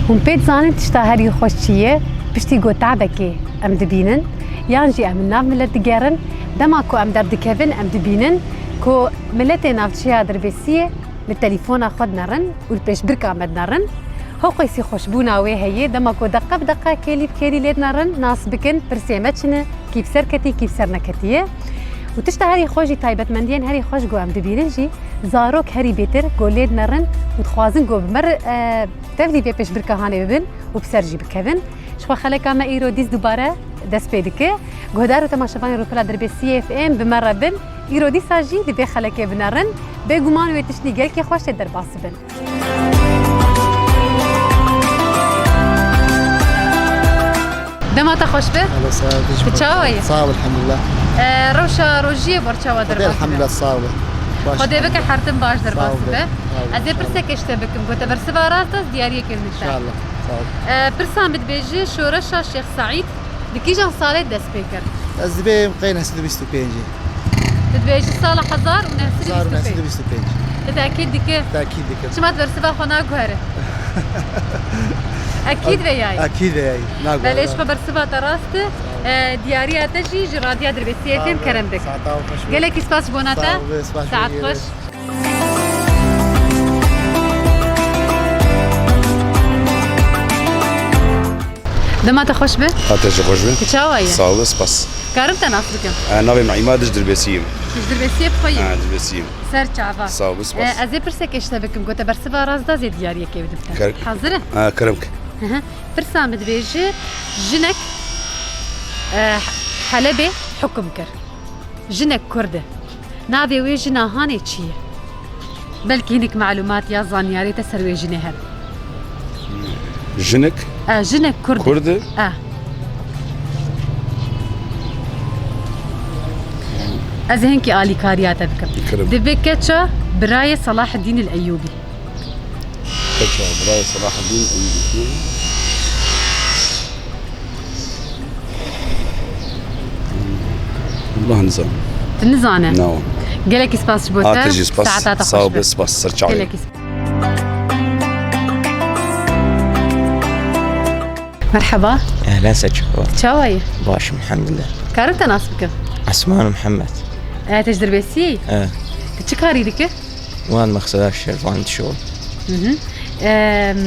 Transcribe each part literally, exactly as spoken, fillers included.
Hûn pê dizanin tişta herî xweş çi ye? Piştî ku te'bekê em dibînin, yan jî em li nav milet digerin, dema ku em derdikevin, em dibînin ku miletê navçeya Dirbêsiyê li telefona xwe dinerin û li pêşbirka me dinerin. Hoqêsî xweşbûna wê heye, dema ku deqe bi deqe kêlî bi kêlî lê dinerin, nas bikin, pirsê me çi ne, kî bi ser ketî, kî bi ser neketiye. Û tişta herî xweş jî, taybetmendiyên herî xweş ku em dibînin jî, zarok herî bêtir ku lê dinerin û dixwazin ku bi me re, e, tevlî vê pêşbirka hanê bibin û bi ser jî bikevin. Ji xwe xeleka me îro dîs dubare dest pê dike. Guhdar û temaşevanên Rûpela Dirbêsiyê F M bi me re bin. Îro dîsa jî li vê xelekê binerin. Bêguman wê tiştî gelkî xweş tê derbas bibin. Dema te xweş be. Alo, sağ ol. Tu çawa yî? Sağ ol, elhamdülillah. E, rewşa rojiyê ber çawa derbas dibe? Elhamdülillah, sağ ol. Baş. Xwedê bike her tim baş derbas be. Sağ ol. Ez ê pirseke ji te bikim, ku te bersiva rast da, ez diyariyekê bidim te. İnşallah. Sağ ol. E, pirsa min dibêje, şoreşa Şêx Seîd di kîjan salê dest pê kir? Ez dibêm qey neh sed û bîst û pêncî. Tu dibêjî sala hezar û neh sed û bîst û pênc. Hezar û neh sed û bîst û pênc. Tu tekîd dike? Tekîd dike. Çima tu bersiva xwe naguhere? Ekîd veyayî. Ekîd veyayî. Naguhere. Belê, ji xwe bersiva te rast e. E, diyariya te jî ji Radya Dirbêsiyê F M kerem bik. Saeta we xweş be. Gelekî spas ji bona te. Sağ ol, spas. Saet xweş. Dema te xweş be. Ha, te jî xweş be. Tu çawa yî? Sağ ol, spas. Karim te nas bikim? E, navê min Îmad, ji Dirbêsiyê yim. Ji Dirbêsiyê bi xwe yî? Ha, Dirbêsiyê yim. Ser çava. Sağ ol, spas. E, ez ê pirseke ji te bikim, ku te bersiva rast da, ez ê diyariyekê bidim te. Ker- Hazir e? Ha, kerem ke. Hı hı. Pirsa min dibêje, jinek, e, Helebê hukum kir. Jinek Kurd e. Navê wê jina hanê çi ye? Belkî hinek malûmat ya zanyarê te ser wê jinê hebe. Jinek? E, jinek Kurd e. Kurd e? E. Ez ê hinkî alîkariya te bikim. Bikirim. Dibe keça birayê Selahaddîn el Eyyûbî. Keça birayê Selahaddîn Eyyûbî. Wullah nizanim. Tu nizane? Na. Gelekî spas ji bo te. Ha, te jî spas. Saeta te xweş be. Sağ ol, spas. Ser çavê. Gelekî spas. Merheba. Ehlen, ser çava. Çawa yî? Baş, elhamdülillah. Karim te nas bikim? Esman Mihemed. E, te ji Dirbêsiyê yî? E. Tu çi karî dike? Wan mexseda şervan şol. Hı hı. Em,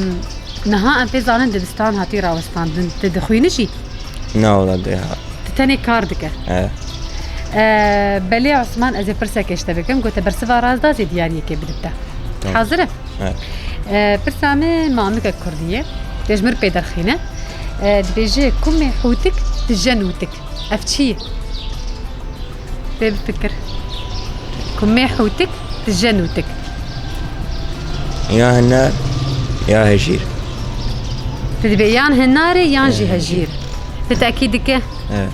niha em pê zanin dibistan hatî rawestandin. Tu dixwînî jî? Na, wala de ha. Tu tenê kar dike? He. E, belê Osman, ez ê pirseke ji te bikim, ku te bersiva rast da, ez ê diyariyekê bidim te. Tamam. Hazir e? He. E, pirsa me mamikek kurdî ye. Tê ji mir pê derxîne. E, dibêje, kumê hûtik tije nûtik. Ev çi ye? Tê bifikir. Kumê hûtik tije nûtik. Ya hinar, ya hejîr. Tu dibê yan hinar e, yan jî hejîr. Hejîr. Tu tekîd dike? Evet.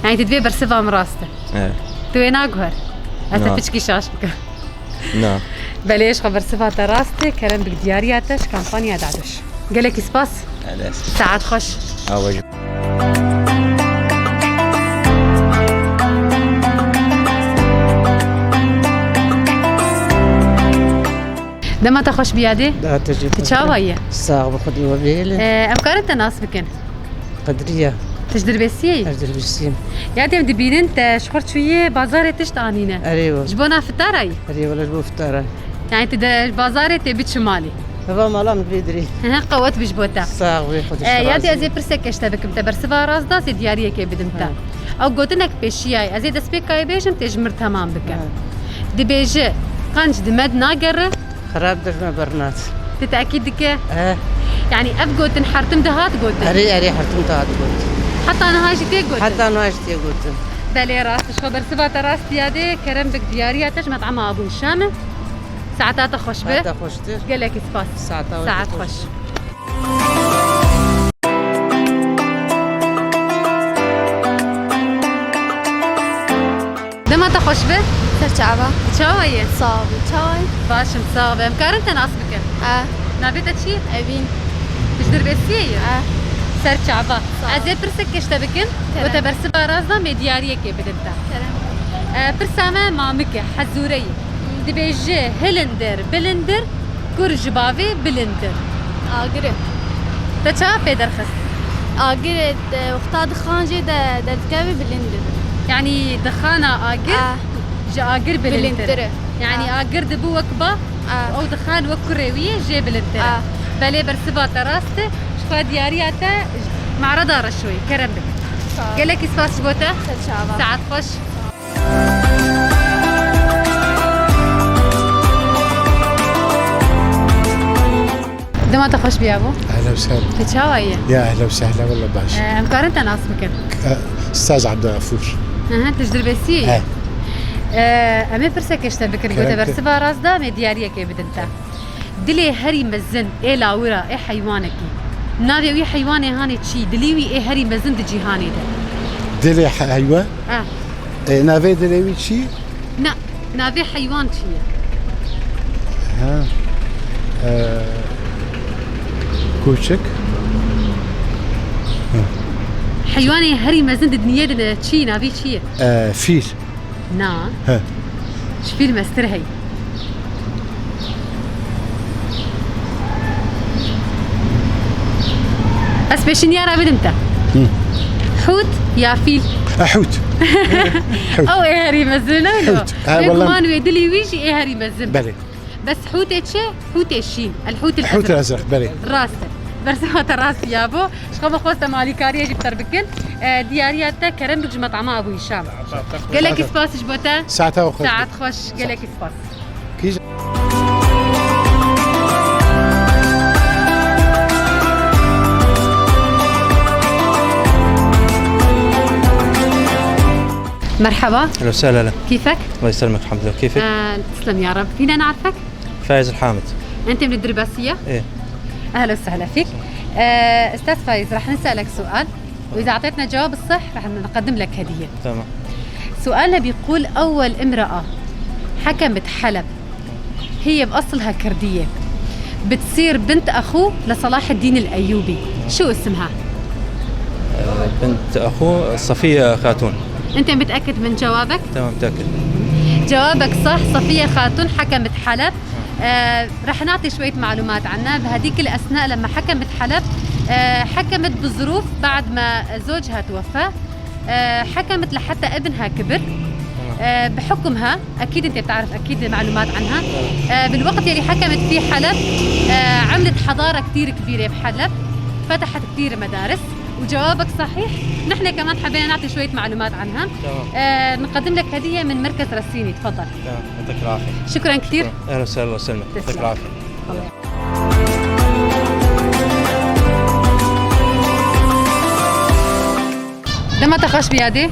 Yani tu dibê bersiva min rast e. Evet. Tu wê naguher. Ez te piçkî şaş bikim. Na. Belê, ji xwe bersiva te rast e, kerem bik diyariya te ji kampanya Dadoş. Gelekî spas. Ades. Saet xweş. Awa jî. Dema te xweş bî yadê. Da te jî. Tu çawa yî? Sax bi xwedî we bihêle. Ee, em karin te nas bikin? Qedriye. Tu ji Dirbêsiyê yî? Ez Dirbêsiyim. Ya dem dibînin te ji xwe çûyî bazarê tişt anîne. Erê wele. Ji bona fitara yî? Erê wele, ji bo fitara. Yani tu de bazarê tê biçî malê? Heva mala min vê dirê. Hı hı, qewet bi ji bo te. Sax bî, Xwedê. E, ya dê ez ê pirseke ji te bikim, te bersiva rast da, ez ê diyariyekê bidim te. Hı. Ew gotinek pêşiya ye. Ez ê destpêka wê bêjim, tê ji mir temam bike. Hı. Dibêje, qenc di me de nagere. Xirab di me bernat. Tu tekîd dike? Eh. Yani ev gotin her tim dihat gotin? Erê, erê, her tim dihat gotin. Heta niha jî tê gotin? Heta niha jî tê gotin. Belê rast, ji xwe bersiva te rast diya dê, kerem bik diyariya te ji met'ema Abûn Şam e. Saeta te xweş be. Saeta xweştir. Gelekî spas. Saeta we xweş. Saet xweş. Dema te xweş be. Ser çava. Çawa ye? Sağ ol. Çawa ye? Baş im, sağ ol. Em karin te nas bikin? E. Navê te çi ye? Evîn. Tu ji Dirbêsiyê yî? E. Ser çava. Sağ ol. Ez ê pirsek ji te bikim. Kerem. Û te bersiva rast da, em ê diyariyekê bidin te. Kerem. E, pirsa me mamik e, hezûre yî. Dibêje hilindir, bilindir, kur ji bavê bilindir. Agir e. Te çawa pê derxist? Agir, e, wexta dixan jê de, derdikeve bilind e. Yanî dixana agir Ah. ji agir bilindtir. Bilindtir e. Yanî Ah. agir dibu wek ba, Ah. ew dixan wek kurê wî yê jê bilindtir e. Ah. Belê bersiva te rast e. Ji xwe diyariya te Me'reda Reşoyê. Kerem bike. Sağ ol. Gelekî spas ji bo te. Te çawa. Saet xweş. Dema te xweş bîya bo. Ehla ve sehla. Te çawa ye? Ya ehla ve sehla, walla baş. Ee, em karin te nas bikin? Ee, Ustaz Abdülgafur. Hı hı, tu ji Dirbêsiyê yî? He. Ee, em ê pirsekê ji te bikin. Kerem Gote ki. Bersiva rast da, em ê diyariyekê bidin te. Dilê herî mezin ê lawira ê heywanekî. Navê wî heywanê hanê çi? Dilê wî ê herî mezin di cîhanê de. Dilê he-, heywan? Ah. E, navê dilê wî çi? Na, navê heywan çi ye? Ha. E, koçik. Ha. Heywanê herî mezin di dinyê de ne çi? Navê çi ye? E, fîl. Na. He. Ji fîl meztir heye. Ez pêşinyara bidim te. Hı. Hût ya fîl? E, hût. Hût. Ew ê herî mezin e, lo. Hût. Ha, Lê wellah. Guman wê dilî wî jî ê herî mezin. Belê. Bes hûtê çi? Hûtê şîn. El hût el Hût el ezreq. Ezreq, belê. Rast e. Bersiva te rast ya bo. Ji xwe xwest em alîkariyê jî bi te re bikin. E, diyariya te kerem bik ji metama Ebû Hîşam. Gelekî spas ji bo te. Saeta xwe xweş. Saet xweş. Gelekî spas. Kî- مرحبا. أهلا وسهلا. كيفك؟ الله يسلمك، الحمد لله. كيفك؟ آه، تسلم يا رب. فينا نعرفك؟ فايز الحامد. أنت من الدرباسية؟ إيه. أهلا وسهلا فيك. آه، أستاذ فايز، رح نسألك سؤال، وإذا أعطيتنا جواب الصح، رح نقدم لك هدية. تمام. سؤالنا بيقول: أول امرأة حكمت حلب هي بأصلها كردية، بتصير بنت أخوه لصلاح الدين الأيوبي، شو اسمها؟ آه، بنت أخوه صفية خاتون. أنت متأكد من جوابك؟ تمام، متأكد. جوابك صح، صفية خاتون حكمت حلب. آه، رح نعطي شوية معلومات عنها. بهديك الأثناء لما حكمت حلب، آه، حكمت بظروف بعد ما زوجها توفى. آه، حكمت لحتى ابنها كبر. تمام. آه، بحكمها، أكيد أنت بتعرف أكيد معلومات عنها. تمام. آه، بالوقت يلي حكمت فيه حلب، آه، عملت حضارة كتير كبيرة بحلب، فتحت كتير مدارس. وجوابك صحيح، نحن كمان حبينا نعطي شوية معلومات عنها. تمام. آه، نقدم لك هدية من مركز رسيني، تفضل. تمام، يعطيك العافية. شكرًا كتير. شكرًا. أهلًا وسهلًا وسلمك. يعطيك تسلم. العافية. الله. Dema te xweş bî yadê.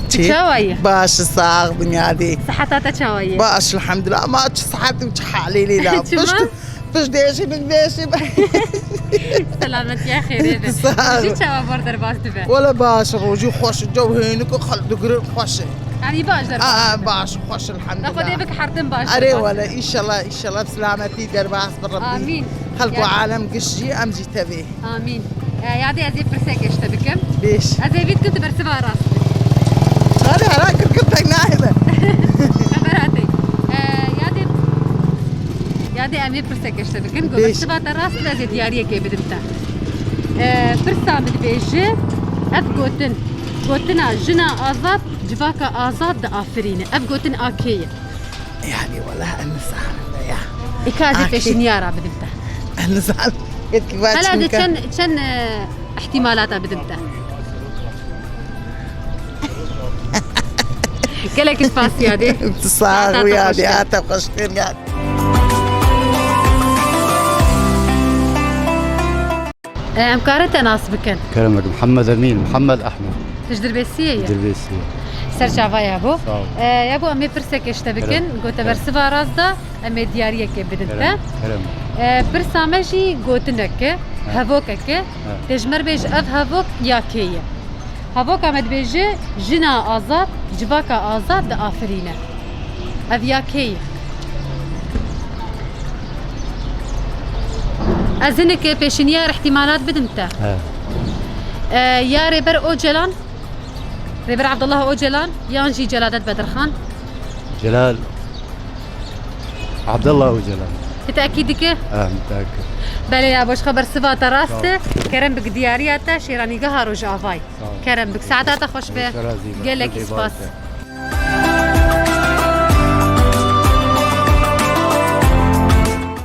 Çi? Çawa ye? Baş, sax bin yadê. Siheta te çawa ye? Baş, elhamdulillah. Ama çi sihet û çi halê lê la. Çima? Pişt, pişt dêşî bin dêşî bin. Selametiya xêrê be. Sağ ol. Rojî çawa bar derbas dibe? Wele baş, rojî xweş, cew hênik û xelk digirin xweş e. Yanî baş derbas dibe. Aa, baş, xweş, elhamdulillah. Xwedê bik hertim baş derbas dibe. Erê wele, înşallah, înşallah bi selametî derbas bi Rebbî. Amîn. Xelk û alem giş jî, em jî tevê. Amîn. E, yadê ez ê pirsekê ji te bikim. Bêş. Ez ê vî dikim tu bersiva rast bikî. Hadi hera kir kir tek nahêle. Xeber hatê. E, yadê, yadê em ê pirsekê ji te bikin. Go Bêş. Bersiva te rast be, ez ê diyariyekê bidim te. E, pirsa min dibêje, ev gotin, gotina jina azad, civaka azad diafirîne. Ev gotin a kê ye? Yani wala ez nizanim ya. Ê ka ez ê Akî. Pêşinyara bidim te. Ez nizanim. Yekî va Hela de çimka. Çend, çend, e, ihtimalata bidim te. Gelek spas yadê. Tu sağ ol yadê. Hata xweştir yadê. E, em karin te nas bikin? Kerem bik, Mihemed Emîn, Mihemed Ehmed. Tu ji Dirbêsiyê ye? Dirbêsiyê. Ser çava yabo. Sağ ol. E, yabo, em ê pirsekê ji te bikin. Kerem. Gote Kerem. Bersiva rast da, em ê diyariyekê bidin te. Kerem. Kerem. E, pirsa me jî gotinek e, Ha. Hevokek e. Ha. Tê ji me re bêj ev hevok ya kê ye? Hevoka me dibêje, jina azad, civaka azad diafirîne. Ev ya kê ye? Ez hinek pêşinyar, ihtimalat bidim te. He. E, ya Rêber Ocalan, Rêber Abdullah Ocalan, yan jî Celadet Bedirxan? Celal. Abdullah Ocalan. Tu tekîd dike? Ha, müteakid. Belê ya, baş xeber, siva te rast e. Sağ ol. Kerem bik, diyariya te Şêranîgeha Rojavayê. Sağ ol. Kerem bik, saeta te xweş be. Gelekî spas.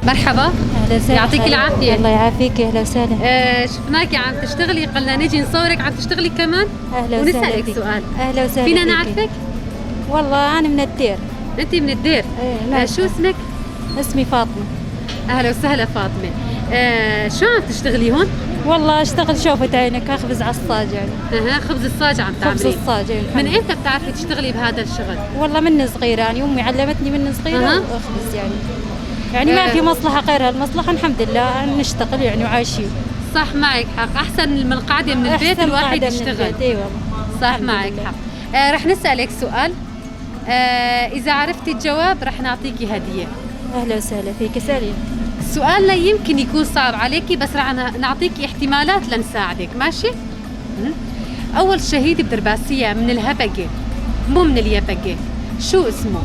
مرحبا. أهلا وسهلا. يعطيك العافية. الله يعافيك، أهلا وسهلا. آه، شفناكي عم تشتغلي، قلنا نجي نصورك، عم تشتغلي كمان؟ أهلا وسهلا ونسألك فيك. سؤال. أهلا وسهلا فينا فيك. نعرفك؟ والله أنا من الدير. أنت من الدير؟ إيه، آه، نعم. شو اسمك؟ اسمي فاطمة. أهلا وسهلا فاطمة. آه، شو عم تشتغلي هون؟ والله أشتغل شوفة عينك، أخبز عصاج يعني. أها، خبز الصاج عم تعملي. خبز الصاج، إيه، من الحمد لله. إمتى بتعرفي تشتغلي بهذا الشغل؟ والله من صغيرة، يعني أمي علمتني من صغيرة أها. وأخبز يعني. يعني ما آه. في مصلحة غير هالمصلحة، الحمد لله نشتغل يعني وعايشين. صح، معك حق. أحسن من القعدة من البيت، أحسن الواحد قعدة من يشتغل. البيت، إي والله. صح، الحمد معك لله. حق. آه، رح نسألك سؤال. آه، إذا عرفتي الجواب رح نعطيكي هدية. أهلا وسهلا فيك، اسألي. سؤالنا يمكن يكون صعب عليكي، بس رح ن-، نعطيكي احتمالات لنساعدك، ماشي؟ مم. أول شهيد بدرباسية من الهبقة، مو من اليبقة، شو اسمه؟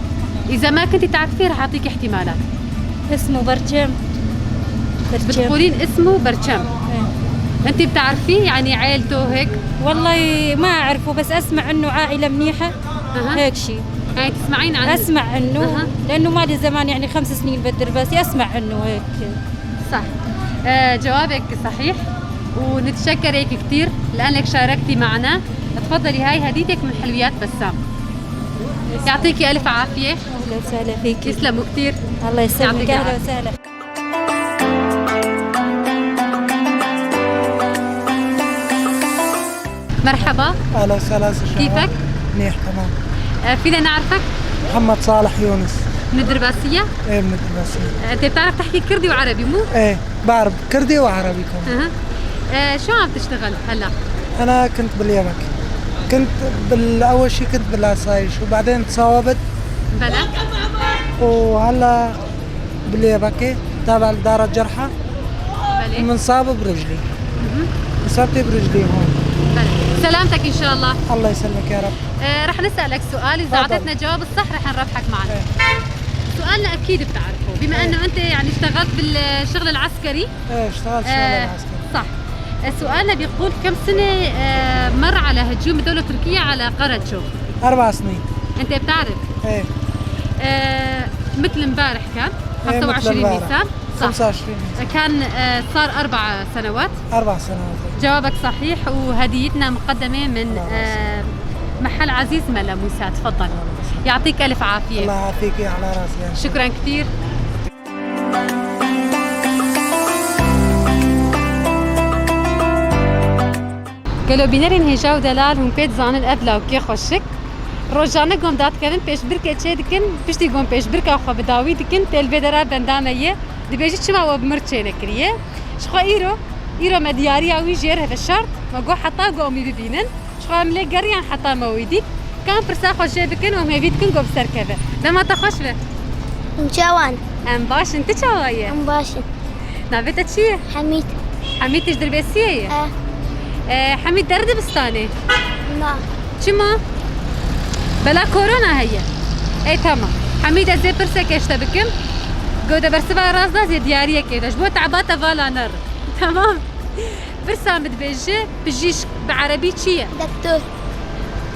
إذا ما كنتي تعرفيه رح أعطيكي احتمالات. اسمه برشم. برشم. بتقولين اسمه برشم. إيه. أنتي بتعرفيه، يعني عيلته هيك؟ والله ما أعرفه، بس أسمع إنه عائلة منيحة. أها. هيك شي. يعني تسمعين عنه؟ أسمع إنه، أها. لأنه ما لي زمان، يعني خمس سنين بدرباسي، أسمع إنه هيك. صح. آه، جوابك صحيح، ونتشكرك كتير لأنك شاركتي معنا. تفضلي، هاي هديتك من حلويات بسام. يعطيكي ألف عافية. أهلا وسهلا فيكي. يسلموا كتير. الله يسلمك. يعطيكي أهلا العافية. وسهلا. مرحبا. أهلا وسهلا، شو كيفك؟ منيح، تمام. آه، فينا نعرفك؟ محمد صالح يونس. من الدرباسية؟ إيه، من الدرباسية. آه، أنت بتعرف تحكي كردي وعربي، مو؟ إيه، بعرف كردي وعربي كمان. أها. آه، شو عم تشتغل هلأ؟ أنا كنت باليمك. كنت بال-، أول شي كنت بالعصايش، وبعدين تصاوبت. بلى. وهلأ باليبكة، تابع لدار الجرحى. بلى. ومنصاب برجلي. مهم. إصابتي برجلي هون. بلى. سلامتك إن شاء الله. الله يسلمك يا رب. آه، رح نسألك سؤال، إذا تفضل. أعطيتنا الجواب الصح رح نربحك معنا. إيه. سؤالنا أكيد بتعرفه، بما إيه. إنه أنت يعني اشتغلت بالشغل العسكري. إيه، اشتغلت شغل آه، عسكري. صح. سؤالنا بيقول: كم سنة، آه، مر على هجوم الدولة التركية على قراتشوف؟ أربع سنين. أنت بتعرف؟ إيه. آه، مثل امبارح كان، إيه، مثل خمسة وعشرين امبارح. نيسان. صح. خمسة وعشرين نيسان. كان، آه، صار أربع سنوات. أربع سنوات. جوابك صحيح، وهديتنا مقدمة من، على راسي. آه، محل عزيز ملا موسى. تفضل. على راسي. يعطيك ألف عافية. الله يعافيك، على راسي. شكرًا كتير. Gelo bînerên hêja û delal hûn pê dizanin ev lawkê xweşik? Rojane gom dadikevin, pêşbirkê çêdikin, piştî gom pêşbirka xwe bi dawî dikin, tê li vê dera benda me ye, dibêjî çima we bi mir çênekiriye? Ji xwe îro, îro me diyariya wî jêr heve şart, me got heta ku em wî bibînin. Ji xwe em lê geriyan heta me wî dît. Ka em pirsa xwe jê bikin û em hêvî dikin ku bi ser keve. Dema te xweş be. Em çawan? Em baş in. Tu çawa ye? Em baş in. Navê te çi ye? Hemîd. Hemîd, tu ji Dirbêsiyê ye? E. E, Hemîd, der dibistanê? Na. Çima? Bela korona heye. Ê, tamam. Hemîd, ez ê pirseke ji te bikim. Ku te bersiva rast da, ez ê diyariyekê de. Ji bo te eba te vala nerin. Tamam. Pirsa min dibêje, pijîşk bi erebî çi ye? Doktor.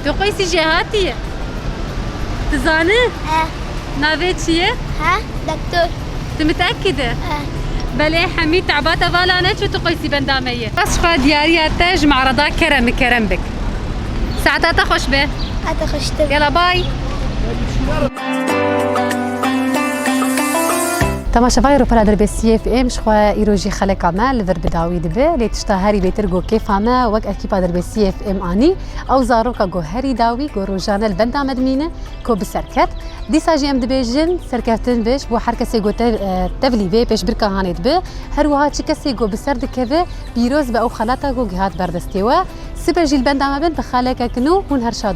Tu qeysî jêhatî ye? Tu zanî? E. Navê çi ye? Ha? Doktor. Tu mitekid e? E. Belê, Hemîd, teba te vala neçû, tu qeysî benda me ye. Bes xwe diyariya te ji me re da, kerem, kerem bik. Saeta te xweş be. A te xweştir. Yala, bay. Temaşevayê rûpela Dirbêsiyê F M, ji xwe îro jî xeleka me li vir bi dawî dibe, lê tişta herî bêtir ku kêfa me wek ekîpa Dirbêsiyê F M anî, ew zaroka ku herî dawî ku rojane li benda me dimîne, ku bi ser ket. Dîsa jî em dibêjin, serkeftin be ji bo her kesê ku te-, e, tevlî vê pêşbirka hanê dibe, her wiha çi kesê ku bi ser dikeve, pîroz be ew xelata ku gihat ber destê we. Sibe jî li benda me bin, bi xalekek nû hûn her şad û